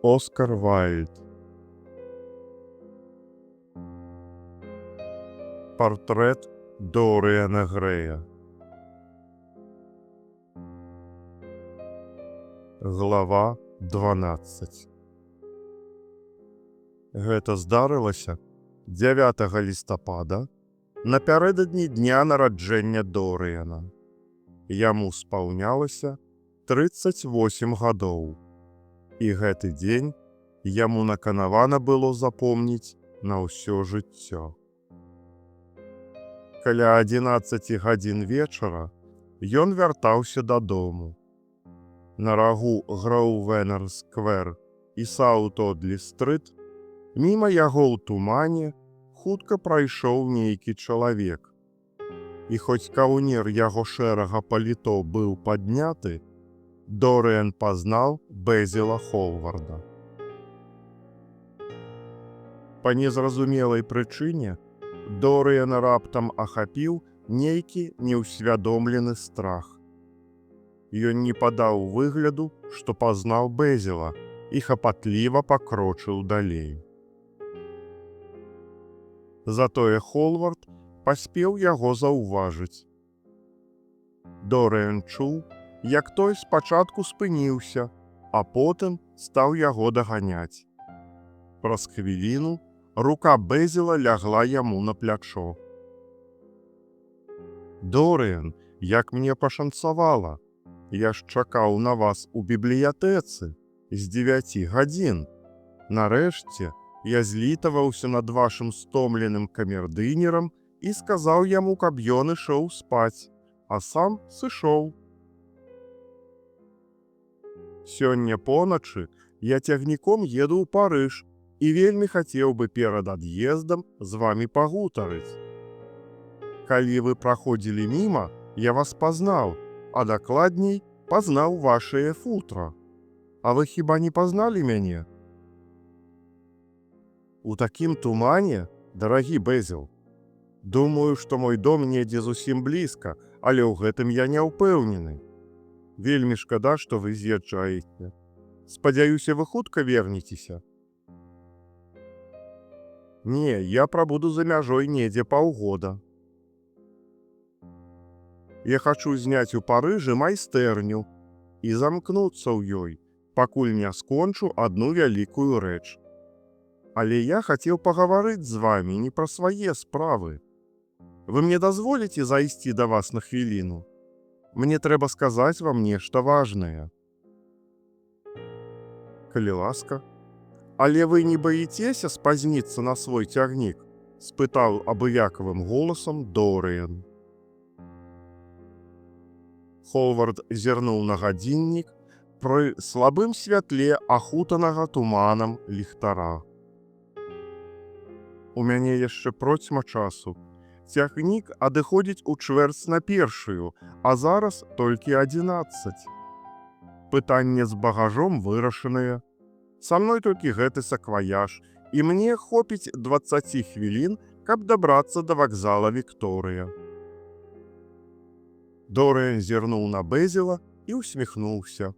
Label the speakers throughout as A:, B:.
A: Оскар Вайльд. Партрэт Дорыяна Грэя. Глава 12. Гэта здарылася 9 лістапада, напярэдадні дня нараджэння Дорыяна. Яму спаўнялася 38 гадоў. І гэты дзень яму наканавана было запомніць на ўсё жыццё. Каля 11 гадзін вечара ён вяртаўся дадому. На рагу Гроўвенар-сквер і Саут-Одлі-стрыт міма яго ў тумане хутка прайшоў нейкі чалавек. І хоць каўнер яго шэрага паліто быў падняты, Дорыян пазнаў Бэзіла Холварда. Па незразумелай прычыне Дорыяна раптам ахапіў нейкі неўсвядомлены страх. Ён не падаў выгляду, што пазнаў Бэзіла, і хапатліва пакрочыў далей. Затое Холвард паспеў яго заўважыць. Дорыян чуў, як той спачатку спыніўся, а потым стаў яго даганяць. Праз хвіліну рука Бэзіла лягла яму на плячо. «Дорыян, як мне пашанцавала! Я ж чакаў на вас у бібліятэцы з 9 гадзін. Нарэшце я злітаваўся над вашым стомленым камердынерам і сказаў яму, каб ён ішоў спаць, а сам сышоў. Сёння поначы я цягніком еду ў Парыж і вельмі хацеў бы перад ад'ездам з вамі пагутарыць. Калі вы праходзілі міма, я вас пазнаў, а дакладней, пазнаў вашае футра. А вы хіба не пазналі мяне?» «У такім тумане, дарагі Бэзіл? Думаю, што мой дом недзе зусім блізка, але ў гэтым я не ўпэўнены. Вельмі шкада, што вы з'язджаеце. Спадзяюся, вы хутка вернецеся?» «Не, я прабуду за мяжой недзе паўгода. Я хачу зняць у Парыжы майстэрню і замкнуцца ў ёй, пакуль не скончу адну вялікую рэч. Але я хацеў пагаварыць з вамі не пра свае справы. Вы мне дазволіце зайсці да вас на хвіліну? Мне трэба сказаць вам нешта важнае». «Калі ласка. Але вы не баіцеся спазніцца на свой цягнік?» — спытаў абыякавым голасам Дорыян. Холвард зірнуў на гадзіннік пры слабым святле ахутанага туманам ліхтара. «У мяне яшчэ процьма часу. Цягнік адыходзіць у 1:15, а зараз толькі 11. Пытанне з багажом вырашанае. Са мной толькі гэты сакваяж, і мне хопіць 20 хвілін, каб дабрацца да вакзала Вікторыя». Дорыян зірнуў на Бэзіла і усміхнуўся.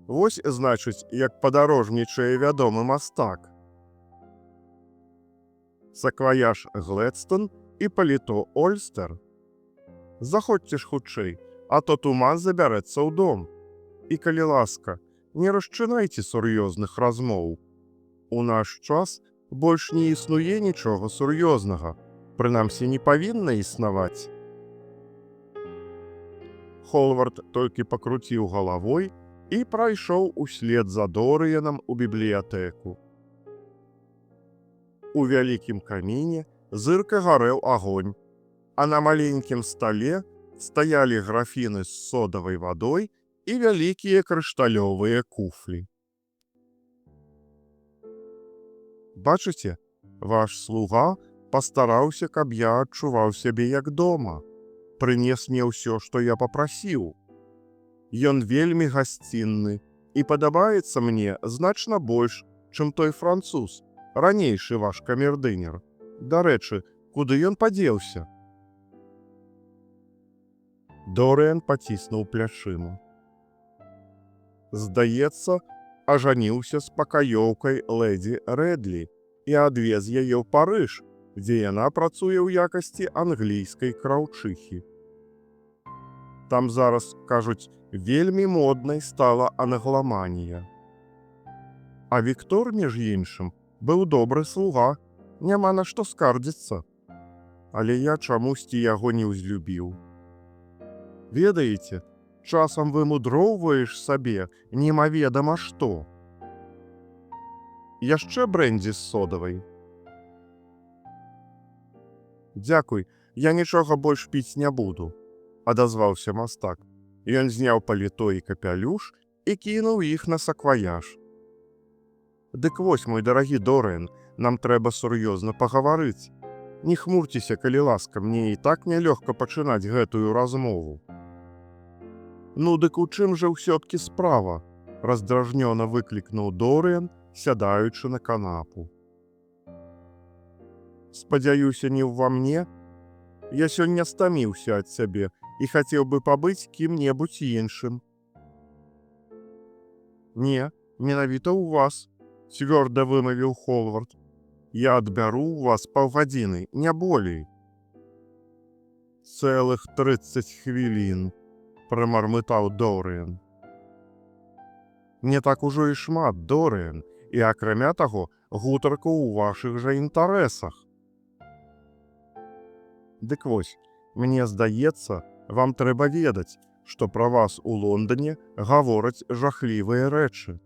A: Вось, значыць, як падарожнічае вядомы мастак. Сакваяж Глэдстон і паліто Ольстер. Заходзьце ж хутчэй, а то туман забярэцца ў дом. І, калі ласка, не расчынайце сур'ёзных размоў. У наш час больш не існуе нічога сур'ёзнага, прынамсі не павінна існаваць». Холвард толькі пакруціў галавой і прайшоў услед за Дорыянам у бібліятэку. У вялікім каміне зырка гарэў агонь, а на маленькім стале стаялі графіны з содавай вадой і вялікія крышталёвыя куфлі. «Бачыце, ваш слуга пастараўся, каб я адчуваў сябе як дома, прынес мне ўсё, што я папрасіў. Ён вельмі гасцінны і падабаецца мне значна больш, чым той француз, ранейшы ваш камердынер. Дарэчы, куды ён падзеўся?» Дорыян паціснуў плячыма. Здаецца, Ажаніўся з пакаёўкай лэдзі Рэдлі і адвез яе ў Парыж, дзе яна працуе ў якасці англійскай краўчыхі. Там зараз, кажуць, вельмі моднай стала англаманія. А Віктор, між іншым, быў добры слуга, няма на што скардзіцца. Але я чамусьці яго не ўзлюбіў. Ведаеце, часам вымудроўваеш сабе немаведама што. Яшчэ брэндзі з содавай? Дзякуй, я нічога больш піць не буду, адазваўся мастак. Ён зняў паліто і капялюш і кінуў іх на сакваяж. Дык вось, мой дарагі Дорыан, нам трэба сур'ёзна пагаварыць. Не хмурцеся, калі ласка, мне і так нялёгка пачынаць гэтую размову. Ну дык у чым жа ўсё-ткі справа? Раздражнёна выклікнуў Дорыан, сядаючы на канапу. Спадзяюся, не ўва мне. Я сёння стаміўся ад сябе і хацеў бы пабыць кім-небудзь іншым. Не, менавіта ў вас, цвёрда вымавіў Холвард. Я адбяру ў вас паўгадзіны, не болей. Цэлых 30 хвілін, прамармытаў Дорыан. Не так ужо і шмат, Дорыан, і, акрамя таго, гутарка ў вашых жа інтарэсах. Дык вось, мне здаецца, вам трэба ведаць, што пра вас у Лондане гавораць жахлівыя рэчы.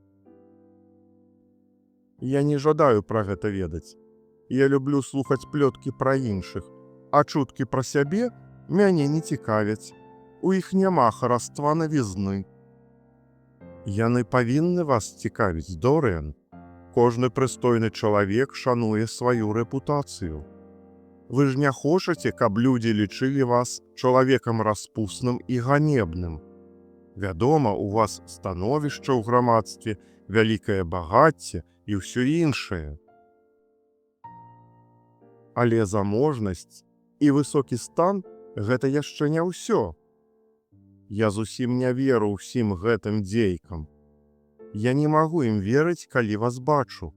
A: Я не жадаю пра гэта ведаць. Я люблю слухаць плёткі пра іншых, а чуткі пра сябе мяне не цікавяць. У іх няма хараства навізны. Яны павінны вас цікавіць, Дорыан. Кожны прыстойны чалавек шануе сваю рэпутацыю. Вы ж не хочаце, каб людзі лічылі вас чалавекам распусным і ганебным. Вядома, у вас становішча ў грамадстве, вялікае багацце і ўсё іншае. Але заможнасць і высокі стан — гэта яшчэ не ўсё. Я зусім не веру ўсім гэтым дзейкам. Я не магу ім верыць, калі вас бачу.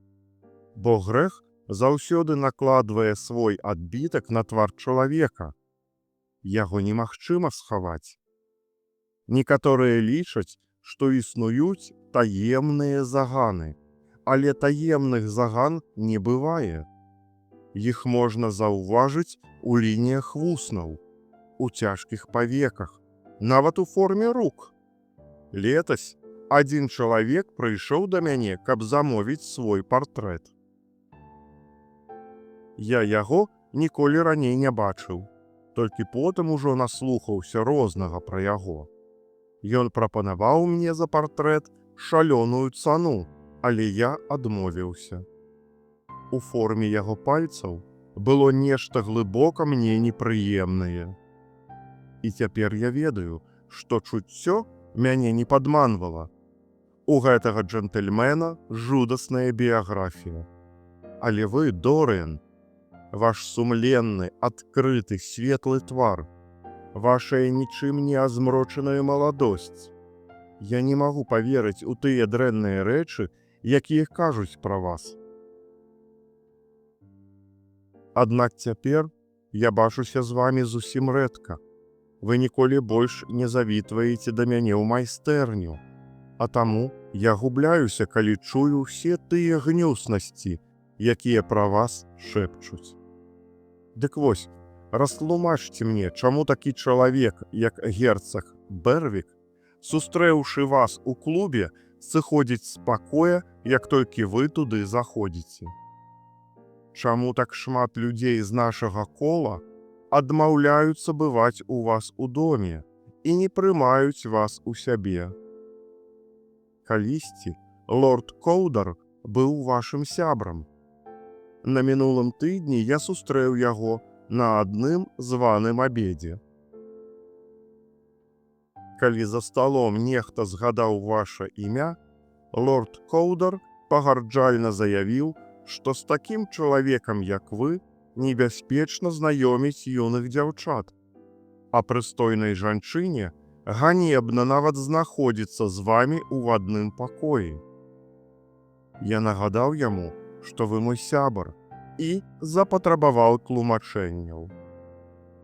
A: Бо грэх заўсёды накладвае свой адбітак на твар чалавека. Яго немагчыма схаваць. Некаторыя лічаць, што існуюць таемныя заганы, але таемных заган не бывае. Іх можна заўважыць у лініях вуснаў, у цяжкіх павеках, нават у форме рук. Летась адзін чалавек прыйшоў да мяне, каб замовіць свой партрэт. Я яго ніколі раней не бачыў, толькі потым ужо наслухаўся рознага пра яго. Ён прапанаваў мне за партрэт шалёную цану, але я адмовіўся. У форме яго пальцаў было нешта глыбока мне непрыемнае. І цяпер я ведаю, што чуццё мяне не падманвала. У гэтага джэнтльмена жудасная біяграфія. Але вы, Дорыан, ваш сумленны, адкрыты, светлы твар, вашая нічым не азмрочаная маладосць. Я не магу паверыць у тыя дрэнныя рэчы, якія кажуць пра вас. Аднак цяпер я бачуся з вамі зусім рэдка. Вы ніколі больш не завітваеце да мяне ў майстэрню. А таму я губляюся, калі чую ўсе тыя гнюснасці, якія пра вас шэпчуць. Дык вось, растлумачце мне, чаму такі чалавек, як герцаг Бервік, сустрэўшы вас у клубе, сыходзіць з пакоя, як толькі вы туды заходзіце. Чаму так шмат людзей з нашага кола адмаўляюцца бываць у вас у доме і не прымаюць вас у сябе? Калісьці лорд Коўдар быў вашым сябрам. На мінулым тыдні я сустрэў яго на адным званым абедзе. Калі за сталом нехта згадаў ваша імя, лорд Коўдар пагарджальна заявіў, што з такім чалавекам, як вы, небяспечна знаёміць юных дзяўчат, а прыстойнай жанчыне ганебна нават знаходзіцца з вамі ў адным пакоі. Я нагадаў яму, што вы мой сябар, і запатрабаваў тлумачэнняў.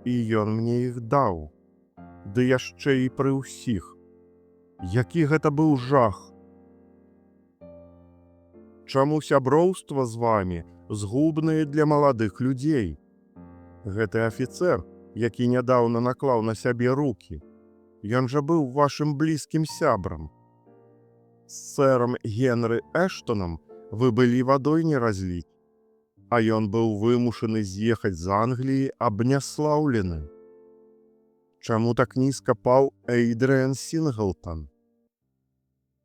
A: І ён мне іх даў. Ды яшчэ і пры ўсіх. Які гэта быў жах! Чаму сяброўства з вамі згубнае для маладых людзей? Гэты афіцэр, які нядаўна наклаў на сябе рукі, ён жа быў вашым блізкім сябрам. З сэрам Генры Эштонам вы былі вадой не разліць, а ён быў вымушаны з'ехаць з Англіі абняслаўлены. Чаму так нізка паў Эйдрыан Сінглтан?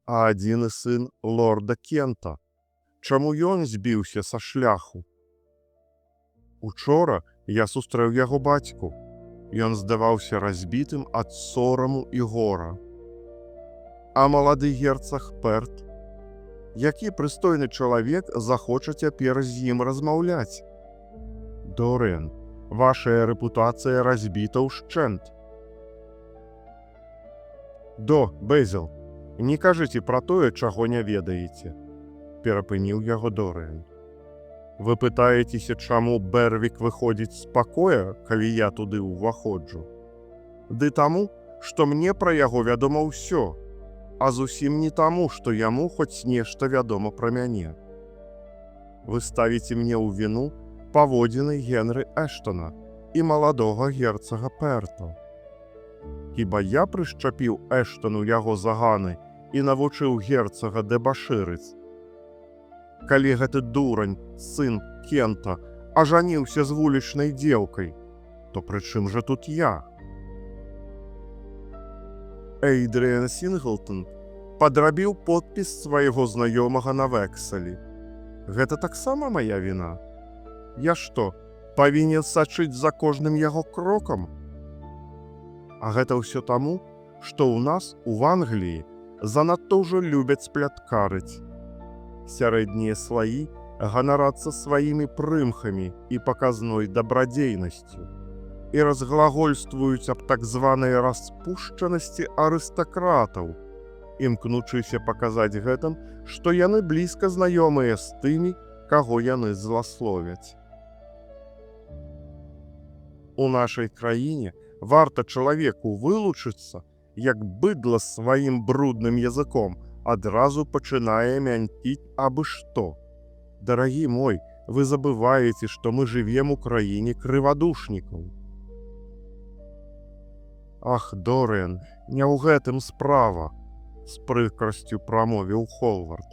A: А адзіны сын лорда Кента, чаму ён збіўся са шляху? Учора я сустрэў яго бацьку. Ён здаваўся разбітым ад сораму і гора. А малады герцаг Перт, які прыстойны чалавек захоча цяпер з ім размаўляць? Дорыан, вашая рэпутацыя разбіта ўшчэнт. До, Бэзіл, не кажыце пра тое, чаго не ведаеце, перапыніў яго Дорыан. Вы пытаецеся, чаму Бервік выходзіць з пакоя, калі я туды ўваходжу? Ды таму, што мне пра яго вядома ўсё, а зусім не таму, што яму хоць нешта вядома пра мяне. Вы ставіце мне ў віну паводзіны Генры Эштона і маладога герцага Перта. Хіба я прышчапіў Эштону яго заганы і навучыў герцага дэбашырыць? Калі гэты дурань, сын Кента, ажаніўся з вулічнай дзеўкай, то пры чым жа тут я? Эйдрыан Сінглтон падрабіў подпіс свайго знаёмага на вексалі. Гэта таксама моя віна. Я што, павінен сачыць за кожным яго крокам? А гэта ўсё таму, што ў нас у Англіі занадта ўжо любяць пляткарыць. Сярэднія слаі ганарацца сваімі прымхамі і паказной дабрадзейнасцю і разглагольствуюць аб так званай распушчанасці арыстакратаў, імкнучыся паказаць гэтым, што яны блізка знаёмыя з тымі, каго яны зласловяць. У нашай краіне варта чалавеку вылучыцца, як быдла сваім брудным языком адразу пачынае мянціць абы што. Дарагі мой, вы забываеце, што мы жывем у краіне крывадушнікаў. Ах, Дорыан, не ў гэтым справа, з прыкрасцю прамовіў Холвард.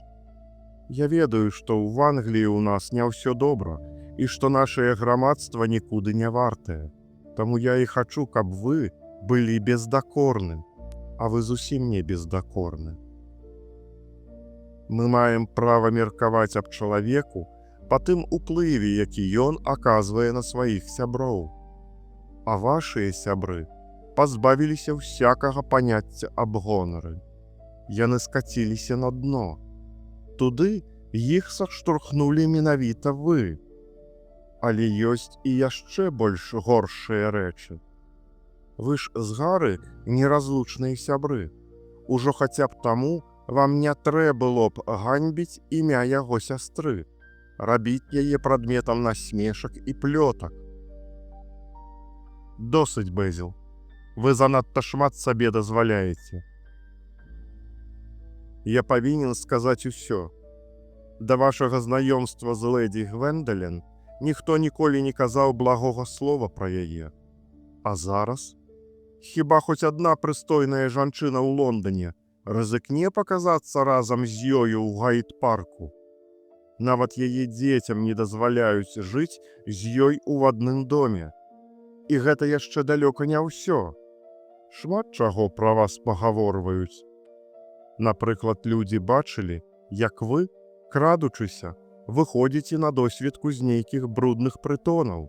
A: Я ведаю, што ў Англіі ў нас не ўсё добра і што нашае грамадства нікуды не вартае. Таму я і хачу, каб вы былі бездакорны, а вы зусім не бездакорны. Мы маем права меркаваць аб чалавеку па тым уплыве, які ён аказвае на сваіх сяброў. А вашыя сябры пазбавіліся ўсякага паняцця аб гонары. Яны скаціліся на дно. Туды іх саштурхнулі менавіта вы. Але ёсць і яшчэ больш горшыя рэчы. Вы ж з Гары неразлучныя сябры. Ужо хаця б таму вам не трэ было б ганьбіць імя яго сястры, рабіць яе прадметам насмешак і плётак. Досыць, Бэзіл. Вы занадта шмат сабе дазваляеце. Я павінен сказаць усё. Да вашага знаёмства з лэдзі Гвендален ніхто ніколі не казаў благога слова пра яе. А зараз хіба хоць адна прыстойная жанчына ў Лондоне рызыкне паказацца разам з ёю ў Гайд-парку? Нават яе дзецям не дазваляюць жыць з ёй у адным доме. І гэта яшчэ далёка не ўсё. Шмат чаго пра вас пагаворваюць. Напрыклад, людзі бачылі, як вы, крадучыся, выходзіце на досвітку з нейкіх брудных прытонаў.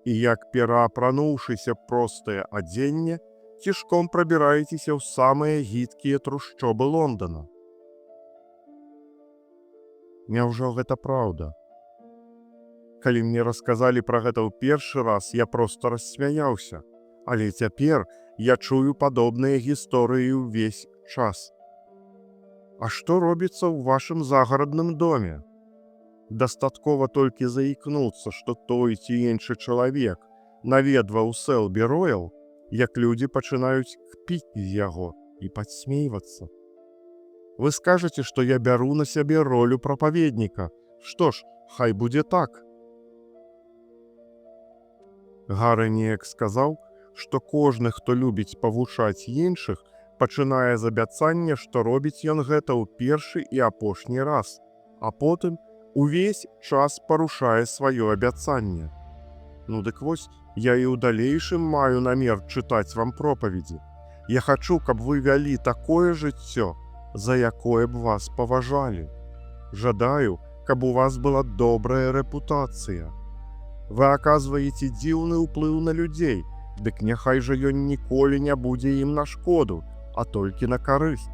A: І як, пераапрануўшыся простае адзенне, цішком прабіраецеся ў самыя гідкія трушчобы Лондона. Няўжо гэта праўда? Калі мне расказалі пра гэта ў першы раз, я проста рассмяяўся, але цяпер я чую падобныя гісторыі ўвесь час. А што робіцца ў вашым загарадным доме? Дастаткова толькі заікнуцца, што той ці іншы чалавек наведваў Сэлбі Роял, як людзі пачынаюць кпіць з яго і падсмейвацца. Вы скажаце, што я бяру на сябе ролю прапаведніка. Што ж, хай будзе так. Гары неяк сказаў, што кожны, хто любіць павучаць іншых, пачынае з абяцання, што робіць ён гэта ў першы і апошні раз, а потым увесь час парушае сваё абяцанне. Ну дык вось, я і ў далейшым маю намер чытаць вам пропаведзі. Я хачу, каб вы вялі такое жыццё, за якое б вас паважалі. Жадаю, каб у вас была добрая рэпутацыя. Вы аказваеце дзіўны ўплыў на людзей, дык няхай жа ён ніколі не будзе ім на шкоду, а толькі на карысць.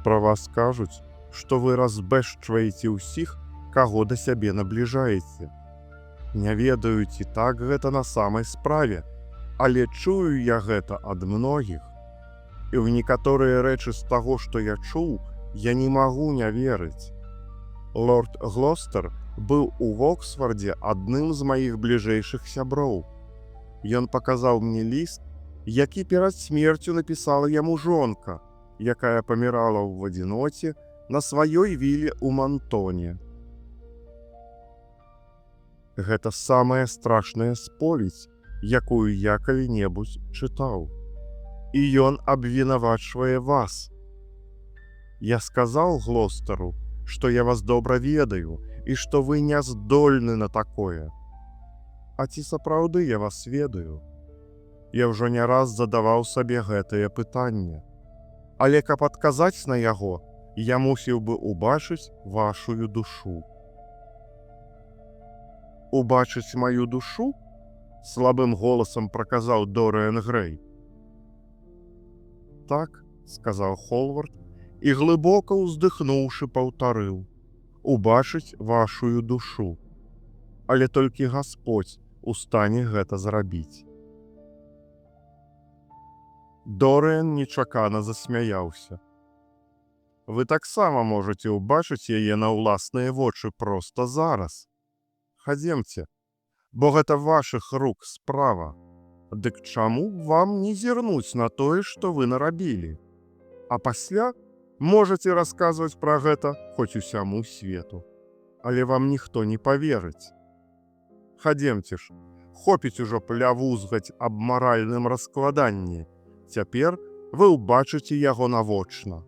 A: Пра вас кажуць, што вы разбэшчваеце ўсіх, каго да сябе набліжаеце. Не ведаю, ці так гэта на самай справе, але чую я гэта ад многіх. І ў некаторыя рэчы з таго, што я чуў, я не магу не верыць. Лорд Глостер быў у Воксфордзе адным з маіх бліжэйшых сяброў. Ён паказаў мне ліст, які перад смерцю напісала яму жонка, якая памірала ў адзіноце на сваёй віле ў Мантоне. Гэта самая страшная споведзь, якую я калі-небудзь чытаў. І ён абвінавачвае вас. Я сказаў Глостару, што я вас добра ведаю і што вы не здольны на такое. А ці сапраўды я вас ведаю? Я ўжо не раз задаваў сабе гэтае пытанне. Але каб адказаць на яго, я мусіў бы убачыць вашую душу. Убачыць маю душу? Слабым голасам праказаў Дорыан Грэй. Так, сказаў Холвард і, глыбока ўздыхнуўшы, паўтарыў: Убачыць вашую душу. Але толькі Гасподзь у стане гэта зрабіць. Дорыан нечакана засмяяўся. Вы таксама можаце ўбачыць яе на ўласныя вочы проста зараз. Хадземце, бо гэта вашых рук справа. Дык чаму б вам не зірнуць на тое, што вы нарабілі? А пасля можаце расказваць пра гэта хоць усяму свету. Але вам ніхто не паверыць. Хадземце ж, хопіць ужо плявузгаць аб маральным раскладанні. Цяпер вы ўбачыце яго навочна.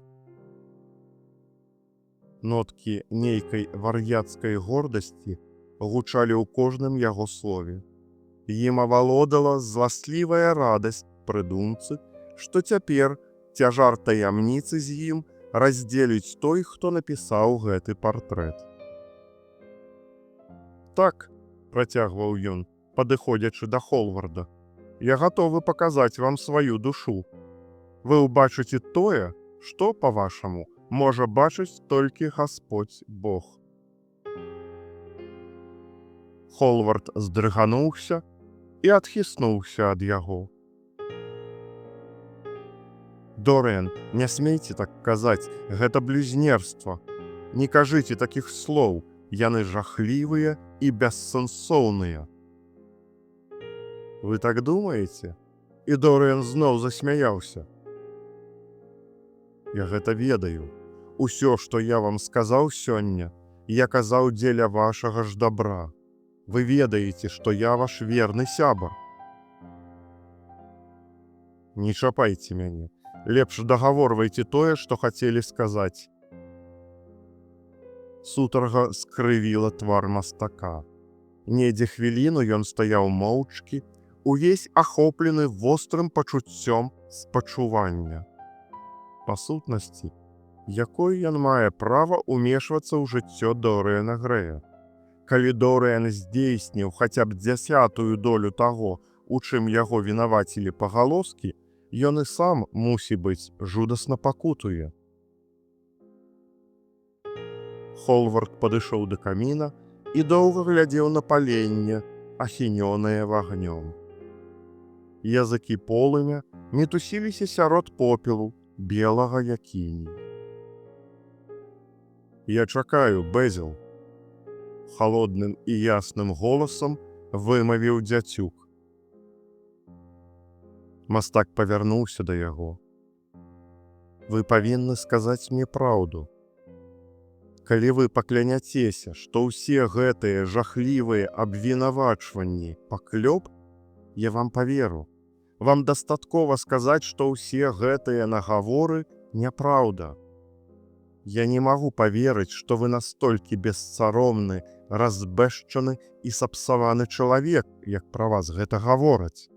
A: Ноткі нейкай вар'яцкай гордасці гучалі ў кожным яго слове. Ім авалодала зласлівая радасць пры думцы, што цяпер цяжар таямніцы з ім раздзеліць той, хто напісаў гэты партрэт. Так, працягваў ён, падыходзячы да Холварда, я гатовы паказаць вам сваю душу. Вы ўбачыце тое, што, па-вашаму, можа бачыць толькі Гасподзь Бог. Холвард здрыгануўся і адхіснуўся ад яго. Дорыан, не смейце так казаць, гэта блюзнерства. Не кажыце такіх слоў, яны жахлівыя і бессэнсоўныя. Вы так думаеце? І Дорыан зноў засмяяўся. Я гэта ведаю. Усё, што я вам сказаў сёння, я казаў дзеля вашага ж дабра. Вы ведаеце, што я ваш верны сябар. Не чапайце мяне. Лепш дагаворвайце тое, што хацелі сказаць. Сутарга скрывіла твар мастака. Недзе хвіліну ён стаяў моўчкі, увесь ахоплены вострым пачуццём спачування. Па сутнасці, якое ён мае права ўмешвацца ў жыццё Дорыяна Грэя? Калі Дорыян здзейсніў хаця б дзясятую долю таго, у чым яго вінавацілі пагалоскі, ён і сам, мусіць быць, жудасна пакутуе. Холвард падышоў да каміна і доўга глядзеў на паленне, ахінёнае вагнём. Языкі полымя мітусіліся сярод попелу, белага як іней. «Я чакаю, Бэзіл», — халодным і ясным голасам вымавіў Дзяцюк. Мастак павярнуўся да яго. «Вы павінны сказаць мне праўду. Калі вы пакляняцеся, што ўсе гэтыя жахлівыя абвінавачванні паклёп, я вам паверу. Вам дастаткова сказаць, што ўсе гэтыя нагаворы няпраўда. Я не магу паверыць, што вы настолькі бессаромны, разбэшчаны і сапсаваны чалавек, як пра вас гэта гавораць».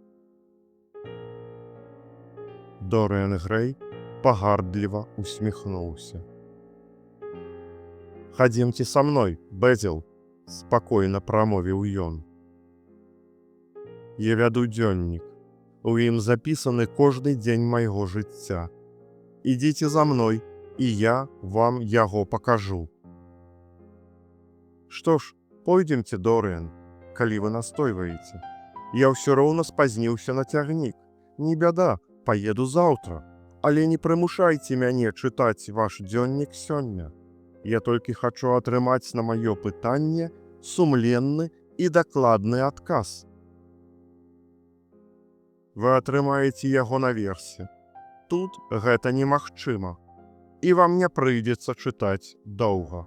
A: Дорыян Грэй пагардліва усміхнуўся. «Хадземце са мной, Бэзіл», — спакойна прамовіў ён. «Я вяду дзённік. У ім запісаны кожны дзень майго жыцця. Ідзіце за мной, і я вам яго пакажу». «Што ж, пойдземце, Дорыян, калі вы настойваеце. Я ўсё роўна спазніўся на цягнік. Не бяда, паеду заўтра. Але не прымушайце мяне чытаць ваш дзённік сёння. Я толькі хачу атрымаць на маё пытанне сумленны і дакладны адказ». «Вы атрымаеце яго наверсе. Тут гэта немагчыма. І вам не прыйдзецца чытаць доўга».